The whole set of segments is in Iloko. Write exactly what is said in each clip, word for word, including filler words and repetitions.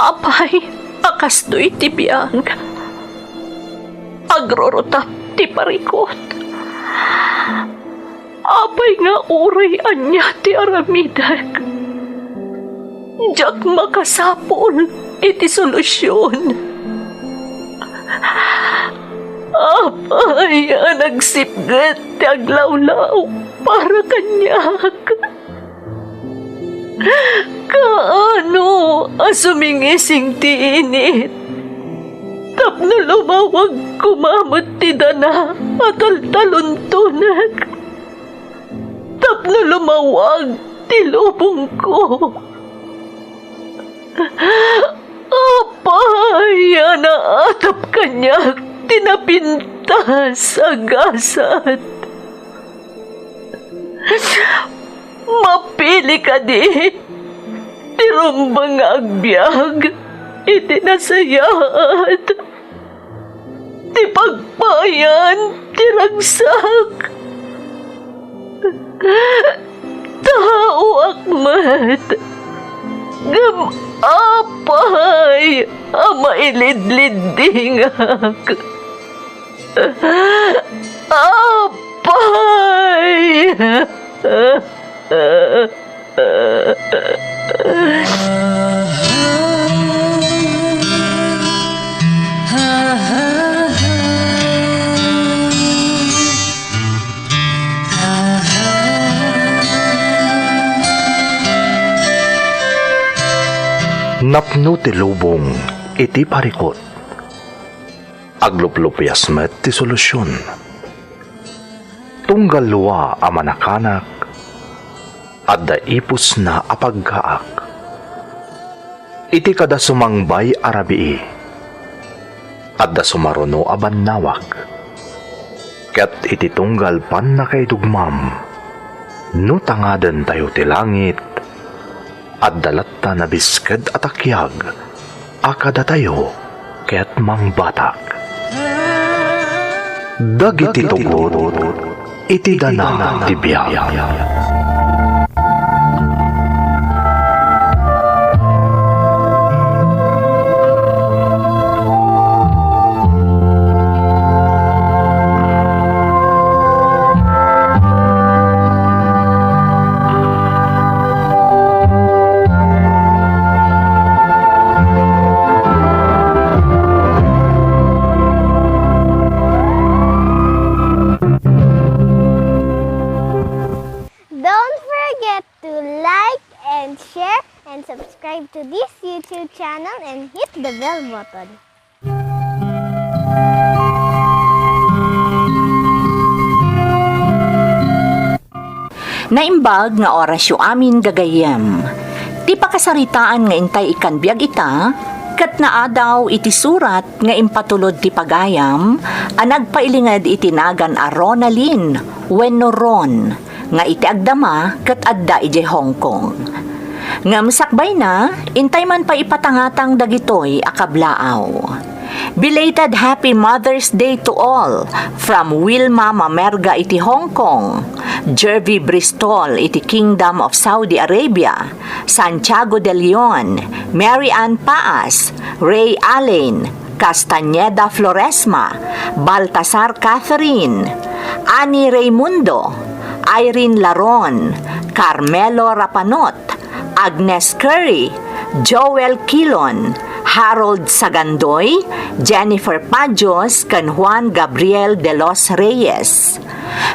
Apay a kastoy ti biag, agrurutap ti parikut. Apay nga uray ania ti aramidek, diak makasapul iti solusion. Apay a nagsipget ti aglawlaw para kaniak? Kaano a sumingising ti init tapno lumawag koma met ti dana a taltaluntonek? Tapno lumawag ti lubongko. Apay a naatap kaniak ti napintas a gasat? Mapili kadi ti rumbeng nga agbiag iti nasayaat ti pagpayan ti ragsak. Taoak met, ngem apay a mailidliddingak? Apay! Napno ti lubong iti parikut. Agluplupias met ti solusion. Tunggal lua a manakanak, adda ipusna a paggaak. Iti kada sumangbay a rabii, adda sumaruno a bannawag. Ket iti tunggal pannakaidugmam, no tangadentayo ti langit, adda latta nabisked a takiag a kadatayo ket mangbatak. Dagiti tugot iti dana ti biag. Don't forget to like and share and subscribe to this YouTube channel and hit the bell button. Naimbag nga orasyo amin gagayyem. Ti pakasaritaan nga intay ikkan biag ita, ket naadaw iti surat nga impatulod ti pagayam a nagpailinged iti nagan a Ronalyn wenno Ron, nga iti agdama ket adda idiay Hong Kong. Ngem sakbayna, intay man pay ipatangatang dagitoy a kablaaw. Belated Happy Mother's Day to all from Wilma Mamerga iti Hong Kong, Jervy Bristol iti Kingdom of Saudi Arabia, Santiago de Leon, Mary Ann Paas, Ray Allen, Castañeda Floresma, Baltasar Catherine, Annie Raymundo, Irene Laron, Carmelo Rapanot, Agnes Curry, Joel Quilon, Harold Sagandoy, Jennifer Pajos, ken Juan Gabriel de los Reyes.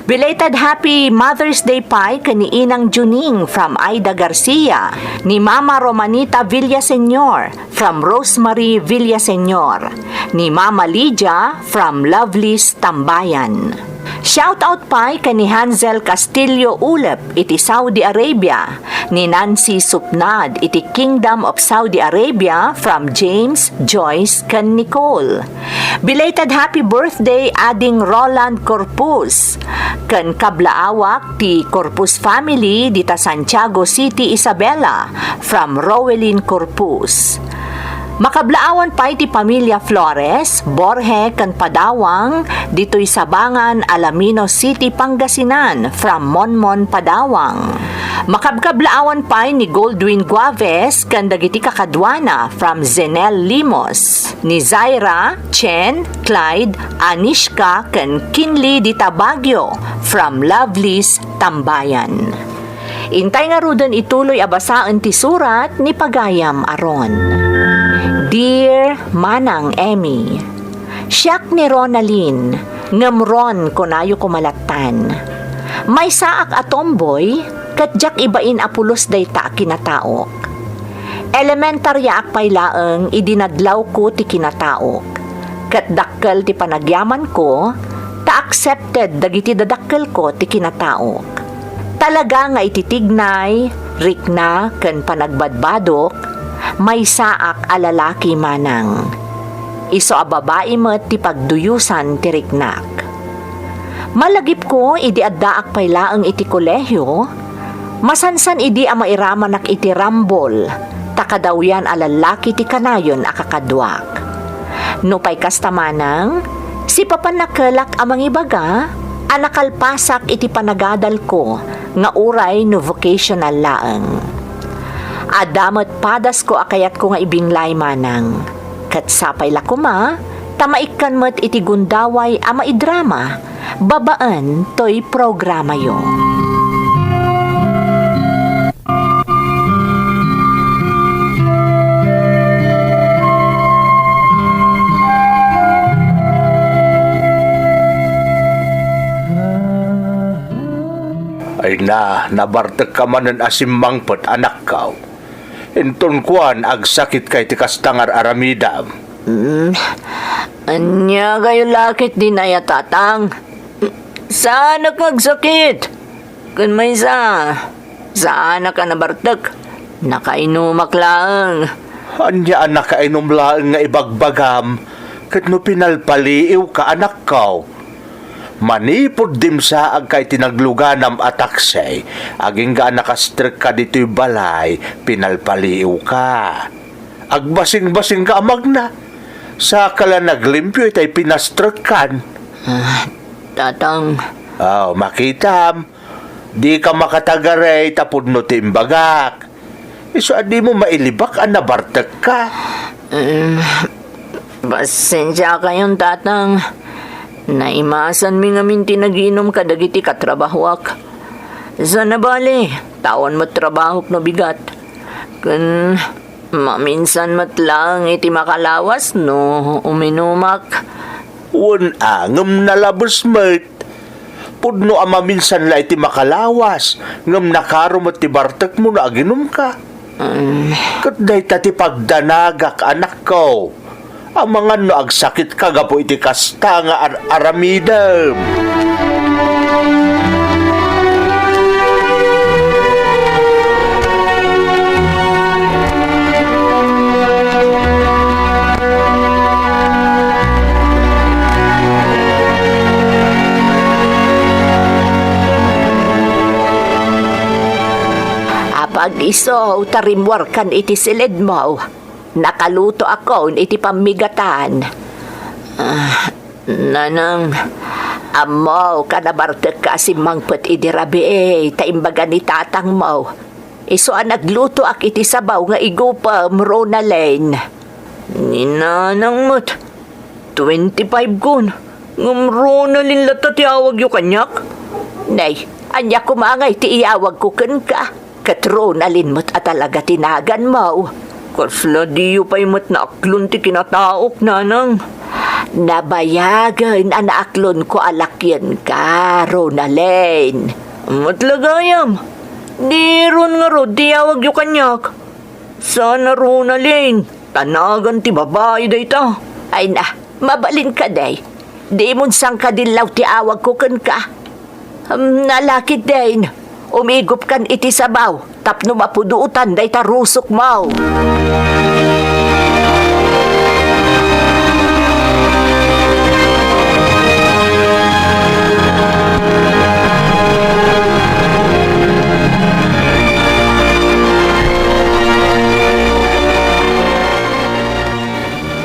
Belated Happy Mother's Day pay ken ni Inang Juning from Aida Garcia, ni Mama Romanita Villaseñor from Rosemary Villaseñor, ni Mama Lydia from Lovely's Tambayan. Shout out pay ken ni Hansel Castillo Ulep iti Saudi Arabia, ni Nancy Supnad iti Kingdom of Saudi Arabia from James, Joyce, ken Nicole. Belated happy birthday, Ading Roland Corpus, ken kablaawak ti Corpus family dita Santiago City, Isabela, from Rowelyn Corpus. Makablaawan pay ti pamilya Flores, Borje, ken Padawang ditoy Sabangan, Alaminos City, Pangasinan, from Monmon Padawang. Makabkablaawan pay ni Goldwyn Guaves ken dagiti kakaduana from Zenel Limos, ni Zaira, Chen, Clyde, Anishka, ken Kinley Dita Baguio from Lovely's Tambayan. Intay ngaruden ituloy a basaen ti surat ni Pagayam Aron. Dear Manang Emmy, siak ni Ronalyn, ngem Ron kunayo koma lattan. Maysaak a tomboy, ket diak ibain a pulos dayta a kinataok. Elementaryaak pay laeng idi nadlawko ti kinataok, ket dakkel ti panagyamanko, ta accepted dagiti dadakkelko ti kinataok. Talaga nga iti tignay, rikna, ken panagbadbadok, maysaak a lalaki manang. Isu a babai met ti pagduyosan ti riknak. Malagipko idi addaak pay laeng iti kolehio, masansan idi a mairamanak iti rambol, ta kadawyan a lallaki ti kanayon a kakaduak. Nupay kasta manang, sipapannakelak a mangibaga a nakalpasak iti panagadalko nga uray no vocational laeng. Adda met padasko a kayatko nga ibinglay manang. Ket sapay la koma, ta maikkan met iti gundaway a maidrama babaen toy programayo. Ay na, nabartekka manen a simmangpet, anakko. Inton kuan, agsakitka iti kasta nga ar-aramidam. Mm, ania kayo lakit dinaya, Tatang? Saanak nga agsakit. Ken maysa, saanak a nabartek. Nakainumak laeng. Ania a nakainom laeng nga ibagbagam? Ket no pinalpaliiwka, anakko. Manipud dimsaagka iti nagluganam a taksi, agingga a nakastrekka ditoy balay, pinalpaliiwka. Agbasingbasingka a magna. Saka la naglimpio itay pinastrekkan. Ah, Tatang. Aw, makitam. Dika makatagaray tapno ti imbagak. Isu a dimo mailibak a nabartekka. Em, pasensiakayon, Tatang. Naimasanmi ngamin ti naginom kadagiti katrabahoak. Sana bale, ta awan met trabahok no bigat. Ken maminsan met laeng iti makalawas no uminumak. Wen a, ngem nalabes met. Pudno a maminsan la iti makalawas, ngem nakaro met ti bartekmo no aginumka. Mm. Ket dayta ti pagdanagak, anakko. Amangan no agsakitka gapu iti kasta nga ar-aramidem. Apag-iso, ta rimmuarkan iti silidmo. Nakalutoakon iti pammigatan. Ah, Nanang, ammok a nabartekka a simmangpet idi rabii ta imbaga ni tatangmo. Isu a naglutoak iti sabaw nga igupem, Ronalyn. Ni Nanang met, twenty-five kon. Ngem Ronalyn latta ti awagyo kaniak? Nay, ania koma ngay ti iyawagko kenka? Ket Ronalyn met a talaga ti naganmo. Kasla diyo pay met naaklon ti kinataok, Nanang? Nabayagen a naaklonko a lakienka, Ronalyn. Met la gayam, di Ron ngarud ti iyawagyo kaniak. Saan a Ronalyn, ta nagan ti babai dayta. Ay na, mabalin kadi. Dimon sangkadillaw ti awagko kenka. Am, nalakid din. Umigupkan iti sabaw tapno mapudotan dayta rusokmo.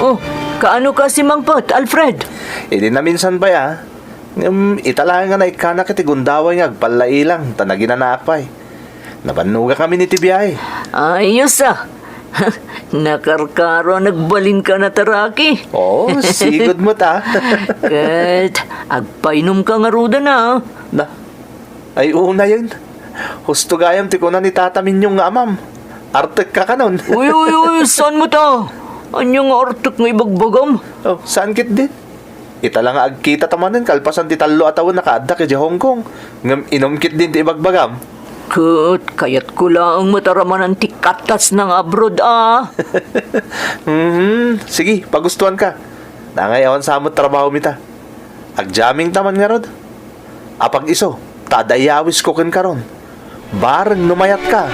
Oh, kaano ka simmangpet, Alfred? Idi naminsan pay, a. Ngem ita laeng nga naikkanak iti gundaway nga agpallailang ta naginanaak pay. Nabannogakami iti biahe. Ayos, a. Nakarkaro a nagbalinka a nataraki. Oo, sigud met, a. Ket agpainumka ngaruden, a. Na, ay, unayen. Husto gayam ti kuna ni Tata Minyong nga amam. Artekka kanon. Uy, uy, uy, saan met, a? Ania nga artek nga ibagbagam? Oh, saan ketdin? Ita la nga agkitata manen kalpasan ti tallo a tawen a kaaddak idiay Hong Kong. Ngem inum ketdin ti ibagbagam. Ket kayatko laeng met a ramanan ti katasna nga abroad, a. Mhm. Sige, pagustuanka. Nangay awan sa met trabahom ita. Agjamingta man ngarud. Apag-isu, ta adda iyawisko kenka ron. Bareng no mayatka.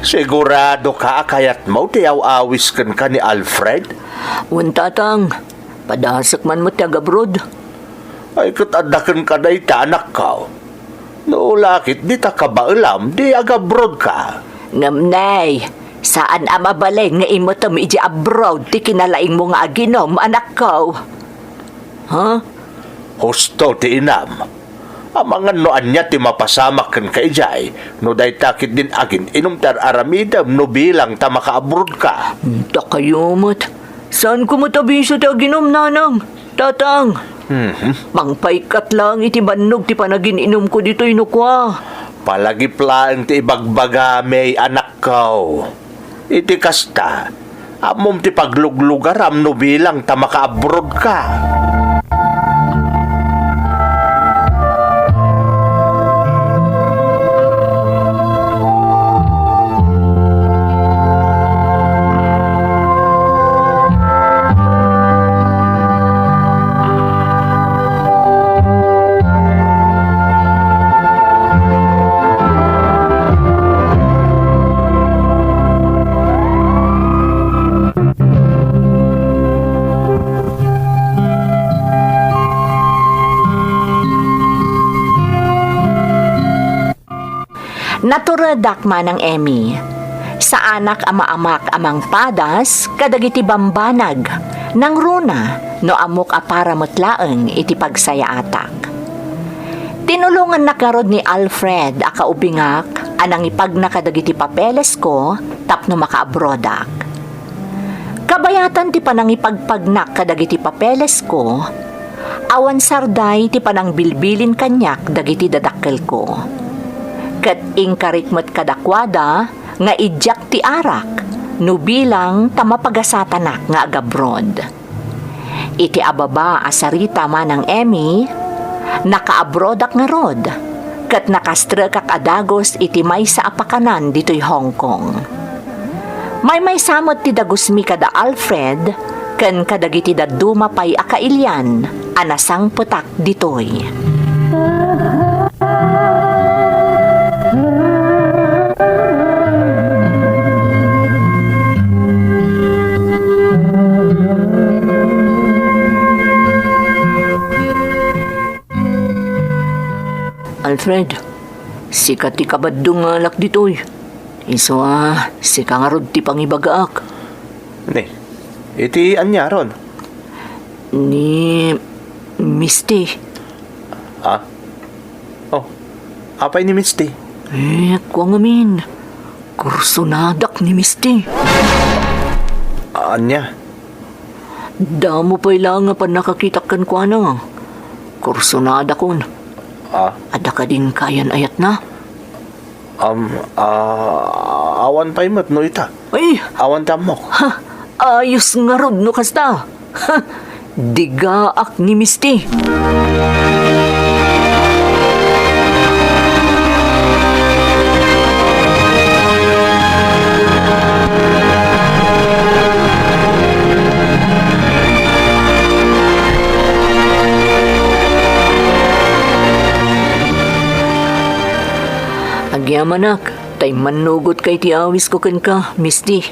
Siguradoka a kayatmo ti aw-awis kenka ni Alfred? Wen, Tatang. Padasek man met ti agabroad. Ay, ket adda kenka dayta, anakko. No la ket dita kabaelam, di agabroadka. Ngem, nay, saan a mabalin nga imetem idiay abroad ti kinalaingmo nga aginum, anakko. Ha? Husto ti inam. Amangan no ania ti mapasamak kenka idiay, no dayta ketdin agin-inum ti ar-aramidem no bilang ta makaabroadka. Dakayo met. Saanko met a bisio ti aginum, nanang, tatang. Mhm. Mangpaikkat laeng iti bannog ti panagin-inumko ditoy no kua. Palagip laeng ti ibagbagami, anakko. Iti kasta, ammom ti pagluglugaram no bilang ta makaabroadka. Naturedak, Manang Emmy. Saanak a maamak a mangpadas kadagiti bambanag, nangruna no ammok a para met laeng iti pagsayaatak. Tinulongannak ngarud ni Alfred a kaubingak a nangipagna kadagiti papelesko tapno makaabroadak. Kabayatan ti panangipagpagnak kadagiti papelesko, awan sarday ti panangbilbilin kaniak dagiti dadakkelko. Ket inkarik met kadakuada nga idiak ti arak no bilang ta mapagasatanak nga agabroad. Iti ababa a sarita, Manang Emmy, nakaabroadak ngarud, ket nakastrekak a dagus iti maysa a pakanan ditoy Hong Kong. Maymaysa met ti dagusmi kada Alfred ken kadagiti dadduma pay a kailian a nasangpetak ditoy. Alfred, sika ti kabaddong nga alak ditoy. Isu a, sika ngarud ti pangibagaak. Ni, iti aniaron? Ni Misty. Ah? Oh, apay ni Misty? Eh, kua ngamin. Kursonadak ni Misty. Ania? Damo pay laeng a pannakakitak kenkuana. Kursunadakon. Ah? Adda kadin kayan-ayatna? Um, ah, awan pay met no ita. Ay! Awan ti ammok. Ha! Ayos ngarud no kasta. Ha! Digaak ni Misty. Agyamanak, ta immannugotka iti awisko kenka, Misty.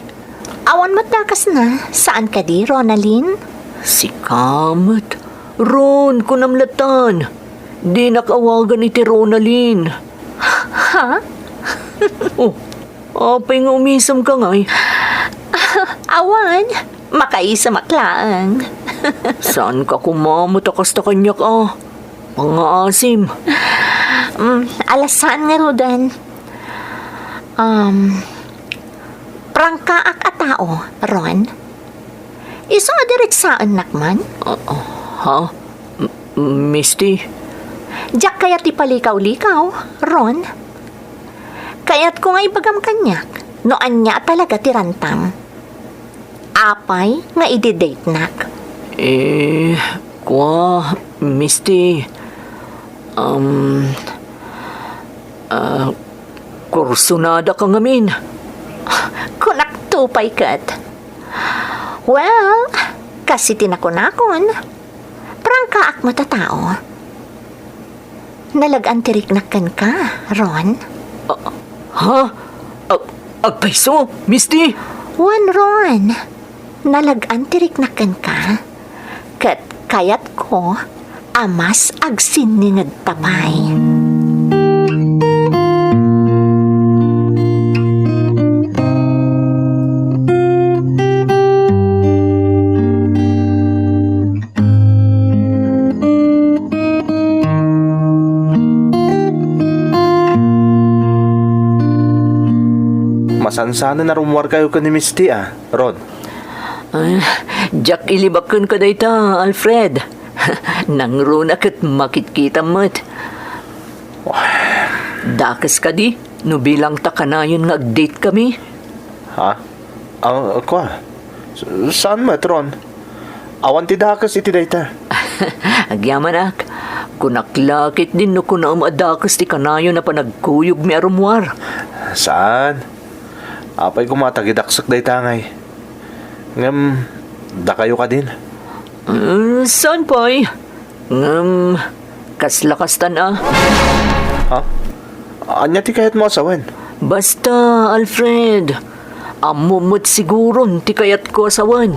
Awan met dakesna, saan kadi, Ronalyn? Sika met. Ron, kunam latan. Dinak awagan iti Ronalyn. Ha? Oh, apay nga umisemka ngay? Awan, makaisemak laeng. Saanka koma met a kasta kaniak a pangngaasim? Mm, alasan ngaruden. Um, prangkaak a tao, Ron. Isu a diretsaennak man? Ah, ah, ha? M-, Misty? Diak kayat ipalikaw-likaw, Ron. Kayatko nga ibagam kaniak no ania talaga ti rantam. Apay nga idi-datenak? Eh, kua, Misty. Um, ah, kursunadaka ngamin. Kunakto pay ket. Well, kas iti nakunakon, prangkaak met a tao. Nalag-an ti riknak kenka, Ron. Ah, ha? Ag-, agpayso, Misty? Wen, Ron. Nalag-an ti riknak kenka. Ket kayatko a mas agsinningedta pay. Masansanen a rummuarkayo ken ni Misty, a, Ron. Ah, diak ilibak kenka dayta, Alfred. Nangruna ket makitkitam met. Dakes kadi no bilangta kanayon nga ag-date kami? Ha? Ah, kua? S-, saan met, Ron? Awan ti dakes iti dayta. Agyamanak, kunak la ketdin no kunaem a dakes ti kanayon a panagkuyogmi a rummuar. Saan? Apay koma ta gidaksek dayta ngay. Ngem, dakayo kadin? Eh, saan pay? Ngem, kasla kastan a. Ha? Ania ti kayatmo a sawen? Basta, Alfred, ammom met siguron ti kayatko a sawen.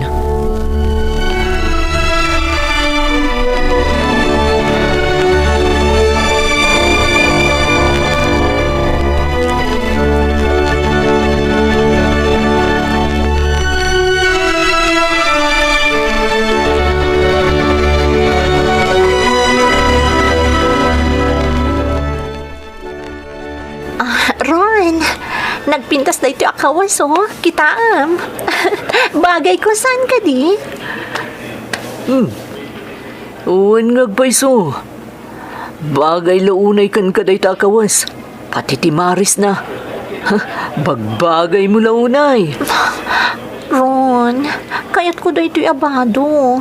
Ah, Ron, nagpintas daytoy a kawes, o. Kitaem. Bagayko, saan kadi? Hmm. Wen nga agpayso. Bagay la unay kenka dayta a kawes. Pati ti marisna. Ha? Bagbagaymo la unay. Ron, kayatko daytoy a bado.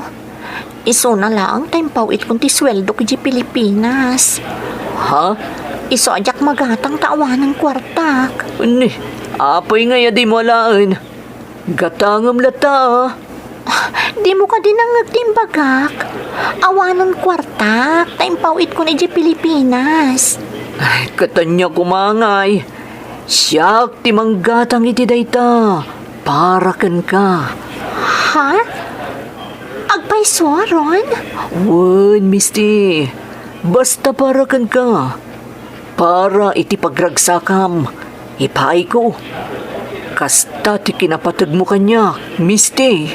Isuna laeng ta impaw-itkon ti sueldok idiay Pilipinas. Ha? Isu a diak magatang ta awanen kuartak. Ni, apay ngay a dimo alaen? Gatangem latta, a. Dimo kadi nangngeg ti imbagak? Awanen kuartak ta impaw-itkon idiay Pilipinas. Ay, ket ania koma ngay? Siak ti manggatang iti dayta para kenka. Ha? Agpayso, Ron? Wen, Misty. Basta para kenka. Para iti pagragsakam, ipaayko. Kasta ti kinapategmo kaniak, Misty.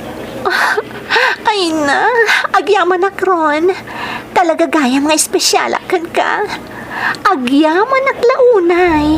Ay na, agyamanak, Ron. Talaga gayam nga espesialak kenka. Agyamanak la unay.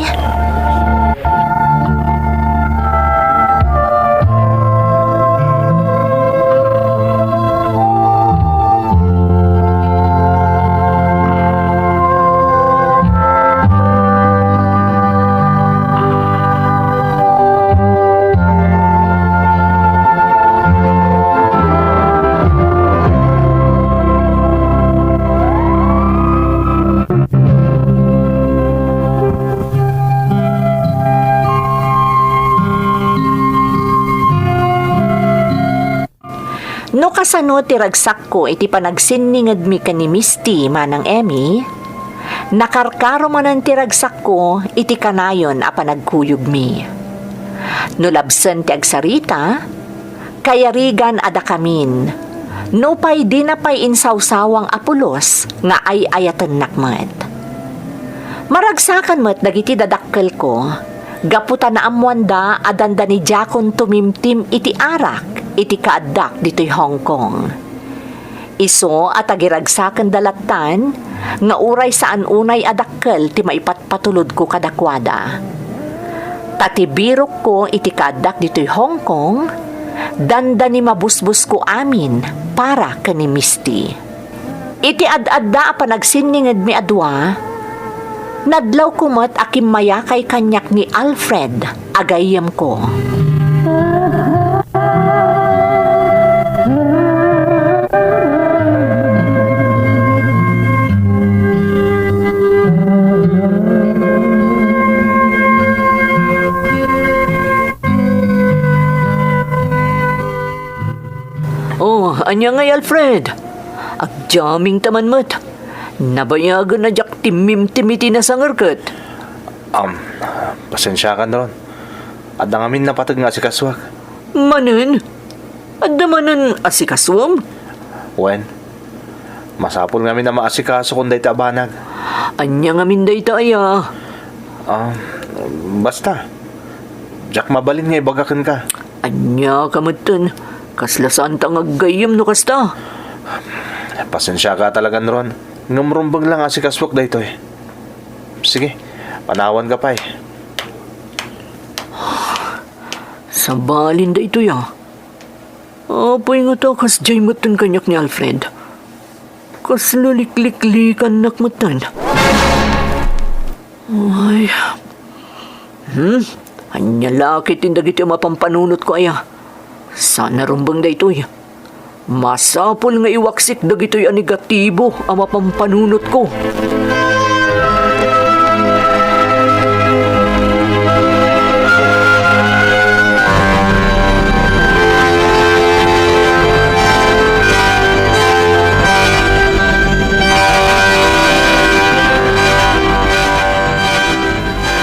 No kasano ti ragsakko iti panagsinningedmi ken ni Misty, Manang Emmy, nakarkaro manen ti ragsakko iti kanayon a panagkuyogmi. No labsen ti agsarita, kayarigan a dakamin, Nupay dina pay insawsawang a pulos nga ay-ayatennak met. Maragsakan met dagiti dadakkelko, gapu ta naammoanda a dandanidiakon tumimtim iti arak iti kaaddak ditoy Hong Kong. Isu a tagiragsakenda lattan nga uray saan unay a dakkel ti maipatpatulodko kadakuada. Ta ti birokko iti kaaddak ditoy Hong Kong, dandani mabusbosko amin para ken ni Misty. Iti ad-adda a panagsinningedmi a dua, nadlawko met a kimmayakay kaniak ni Alfred a gayyemko. Oh, ania ngay, Alfred? Agjamming ta man met. Nabayagen a diak timmimtim iti nasangerket. Um, pasensiakan, Ron. Adda ngamin napateg nga asikasuak. Manen? Adda manen asikasuem? Wen, masapul ngamin a maasikaso kon dayta a banag. Ania ngamin dayta aya? Ah, basta. Diak mabalin nga ibaga kenka. Ania ka metten? Kasla saanta nga aggayyem no kasta? Pasensiaka talaga, Ron. Ngem rumbeng lang asikasuak daytoy. Sige, panawanka pay. Sabalin daytoy, a. Apay ngata kasdiay metten kaniak ni Alfred? Kasla likliklikannak metten. Ay. Hmm? Ania la ketdin dagiti a mapampanunotko aya? Saan a rumbeng daytoy. Masapul nga iwaksik dagitoy a negatibo a mapampanunotko.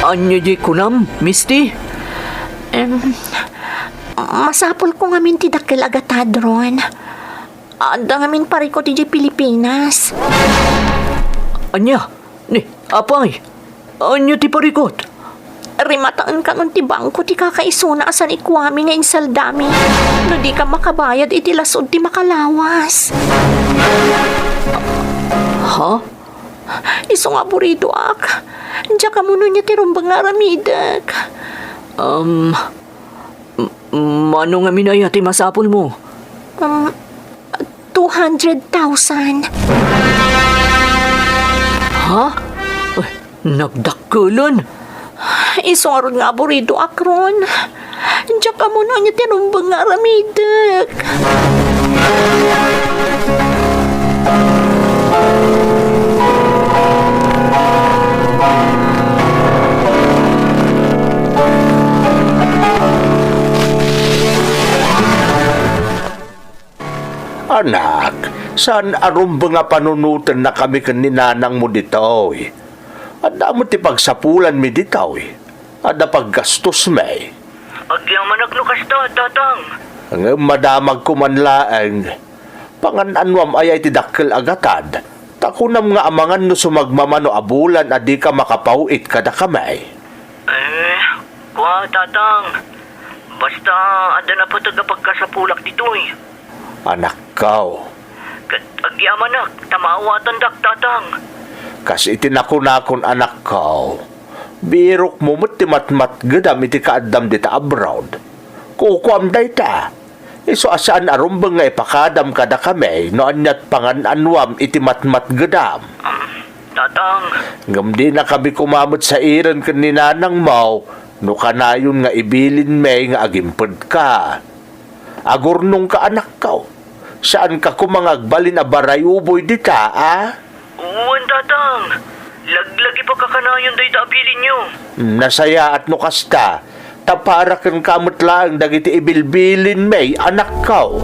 Ania diay kunam, Misty? Em, masapulko ngamin ti dakkel a gatad, Ron. Adda ngamin parikut idiay Pilipinas. Ania? Ni, apay? Ania ti parikut? Rimataenka ngarud ti bangko ti kakaisuna a san-ikuami nga insaldami no dika makabayad iti las-ud ti makalawas. Ha? Isu nga aburidoak. Diak ammo no ania ti rumbeng nga aramidek. Um, M-, mano ngamin aya ti masapulmo? Um, two hundred thousand. Ha? Ay, nagdakkelan. Isu ngarud nga aburidoak, Ron. Diak ammo no ania ti rumbeng nga aramidek. Anak, saan a rumbeng a panunotennakami ken ni nanangmo ditoy. Adda met ti pagsapulanmi ditoy. Adda paggastosmi. Agyamanak no kasta, Tatang. Ngem madamagko man laeng. Pangan-anuam aya iti dakkel a gatad, ta kunam nga amangan no sumagmamano a bulan a dika makapaw-it kadakami. Eh, kua, Tatang. Basta adda napateg a pagkasapulak ditoy. Anakko. Ket agyamanak, ta maawatandak, Tatang. Kas iti nakunakon, anakko, birokmo met ti matmatgedam iti kaaddam dita abroad. Kukuam dayta. Isu a saan a rumbeng nga ipakadam kadakami no aniat pangan-anuam iti matmatgedam. Um, Tatang. Ngem dinakami koma met sairen ken ni nanangmo no kanayon nga ibilinmi nga agimpedka. Agurnongka, anakko. Saanka koma nga agbalin a barayuboy dita, a? Wen, Tatang. Laglagi pakakanayon dayta a bilinyo. Nasayaat no kasta. Ta para kenka met laeng dagiti ibilbilinmi, anakko.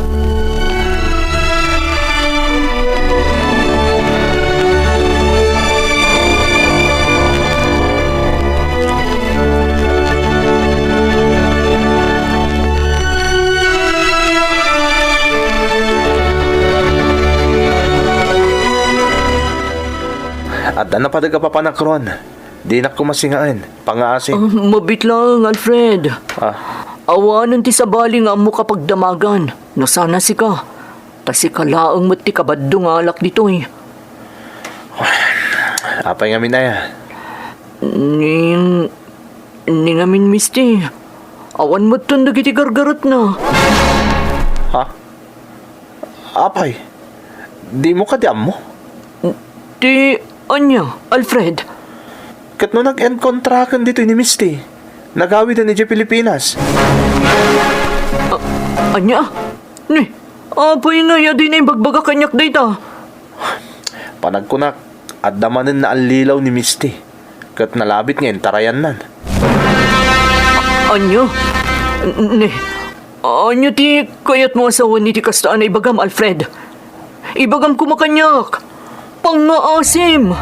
Napadeg a papanak, Ron. Dinak koma singaen. Pangngaasim. Ah, mabiit laeng, Alfred. Ah. Awanen ti sabali nga ammoka pagdamagan. No saan a sika, ta sika laeng met ti kabaddongak ditoy. Apay ngamin aya? Ni, ni ngamin, Misty. Awan metten dagiti gargaretna. Ha? Apay, dimo kadi ammo? Ti ania, Alfred? Ket no nag-enkontraken ditoy ni Misty, nagawiden idiay Pilipinas. A-, ania? Ni, apay ngay a dina imbagbaga kaniak dayta? Panagkunak, adda manen naallilaw ni Misty, ket nalabit nga intarayannan. Ania? N-, ni, ania ti kayatmo a sawen iti kasta a naibagam, Alfred? Ibagam koma kaniak. Pangngaasim.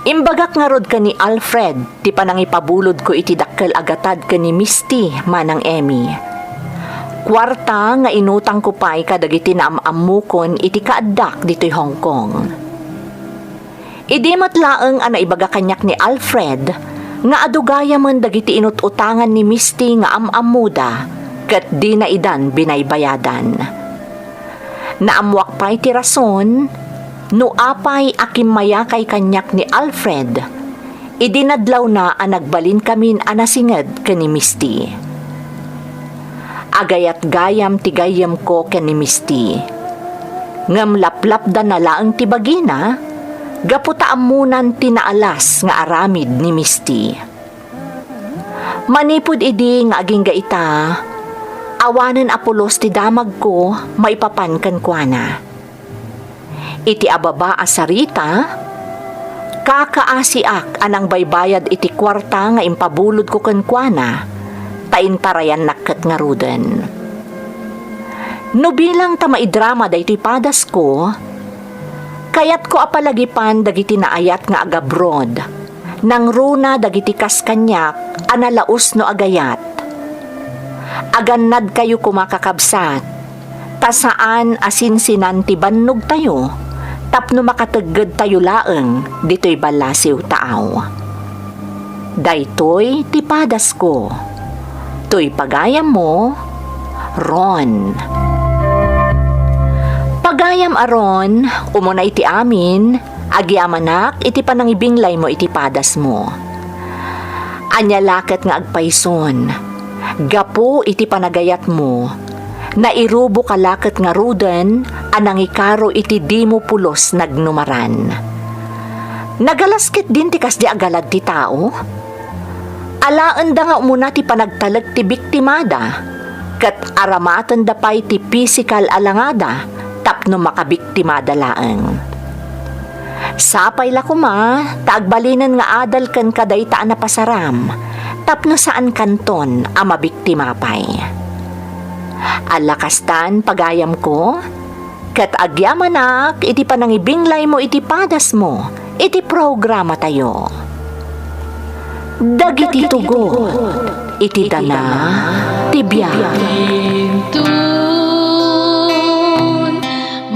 Imbagak ngarud ken ni Alfred ti panangipabulodko iti dakkel a gatad ken ni Misty manang Emmy. Kuarta nga inutangko pay kadagiti naam-ammokon iti kaaddak ditoy Hong Kong. Idi met laeng a naibaga kaniak ni Alfred nga adu gayamen dagiti inut-utangan ni Misty nga am-ammoda ket dina idan binaybayadan. Naammoak pay ti rason no apay a kimmayakay kaniak ni Alfred idi nadlawna a nagbalinkamin a nasinged ken ni Misty. Agayat gayam ti gayyemko ken ni Misty. Ngem laplapdana laeng ti bagina gapu ta ammonan ti naalas nga aramid ni Misty. Manipud idi nga agingga ita, awanen a pulos ti damagko maipapan kenkuana. Iti ababa a sarita, kakaasiak a nangbaybayad iti kuarta nga impabulodko kenkuana, ta intarayannak ket ngaruden. No bilang ta maidrama daytoy padasko, kayatko a palagipan dagiti naayat nga agabroad, nangruna dagiti kas kaniak a nalaus no agayat. Agannadkayo koma, kakabsat, ta saan a sinsinan ti bannogtayo tapno makateggedtayo laeng ditoy ballasiw taaw. Daytoy ti padasko. Toy pagayammo, Ron. Pagayam a Ron, umuna iti amin, agyamanak iti panangibinglaymo iti padasmo. Ania la ket nga agpayson, gapu iti panagayatmo, nairuboka la ket ngaruden a nangikaro iti dimo pulos nagnumaran. Nagalas ketdin ti kasdi a galad ti tao? Alaenda nga umuna ti panagtalek ti biktimada, ket aramatenda pay ti pisikal a langada tapno makabiktimada laeng. Sapay la koma ta agbalinen nga adal kenka dayta a napasaram tapno saankanton a mabiktima pay. Alla kastan, pagayamko, ket agyamanak iti panangibinglaymo iti padasmo iti programatayo. Dagiti tugot iti dana ti biag. Inton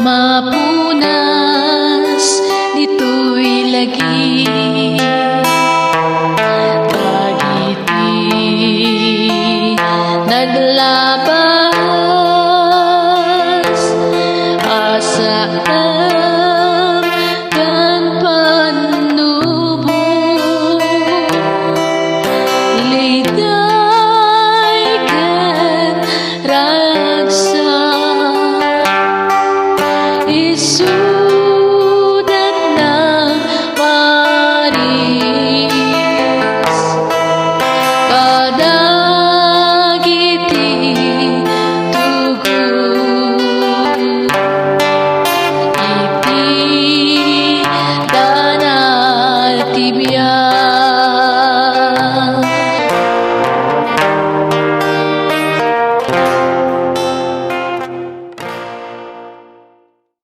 mapunas ditoy lagi, dagiti naglabas a saan ken pannubo, liday ken ragsak, isu